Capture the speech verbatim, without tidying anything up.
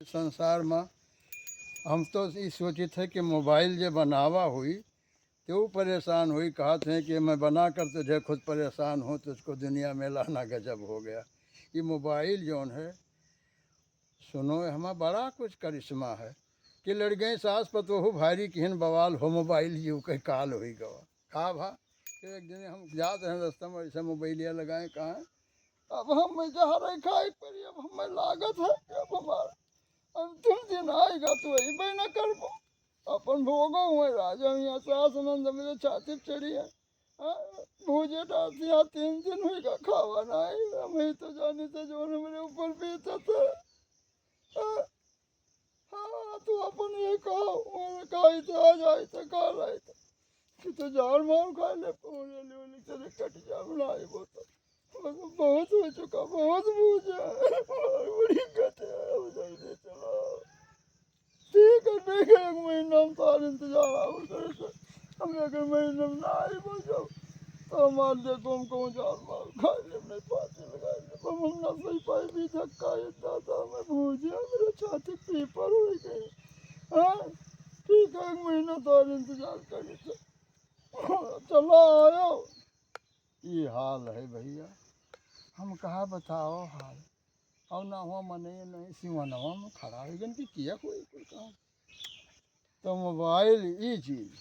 संसार मा हम तो ई सोचित है कि मोबाइल जे बनावा हुई, तो वो परेशान हुई, कहत हैं कि मैं बनाकर तुझे खुद परेशान हूँ, तुझको दुनिया में लाना गजब हो गया। ये मोबाइल जौन है, सुनो, हमा बड़ा कुछ करिश्मा है कि लड़ गए सास पतोहू भारी किहन बवाल हो, मोबाइल जीव के काल हुई गवा। का भा? कि एक दिन हम जात हैं रास्ता में, ऐसे मोबाइलिया लगाए, कहाँ अब हम जहर खाए पड़ी, अब हमें लागत है कि अब हमारा अंतिम दिन आएगा तो अइबे न करबो। अपन भोगो हुए राजा, यहाँ सास नंद मेरे छाती पे चढ़ी है। हाँ, भूजे डालती यहाँ तीन दिन हुई का खावा नहीं, हम ही तो जानी थे जो मेरे ऊपर बीतत है। हाँ, हाँ, तू अपन ये कहो, उन्होंने कहा इतना आ जाए तो कहा लाए तो कि तो जान मार खा ले, पूरे ले ले चले कट जा बनाए वो तो। बस बहुत हो चुका, बहुत भूजा। बड़ी गत है, अब जल्दी चला। ठीक है, ठीक है, एक महीना हम तार इंतजार और करे थे। हम एक महीना में ना आई बचो, तो हमार देखो हम कहूँ जान मार खा ले, अपने फांसी लगा ले। हम, हम ना सही पाई भी धक्का ये दादा, मैं भूजे, मेरे छाती पीपर हो गई। हाँ, ठीक है, एक महीना तार इंतजार करे थे। चला आयो। ये हाल है भैया, हम कहा बताओ हाल। और ना हुआ मने नहीं सिवनवा में खड़ा हो गन कि किया कोई, कोई काम। तो मोबाइल ई चीज,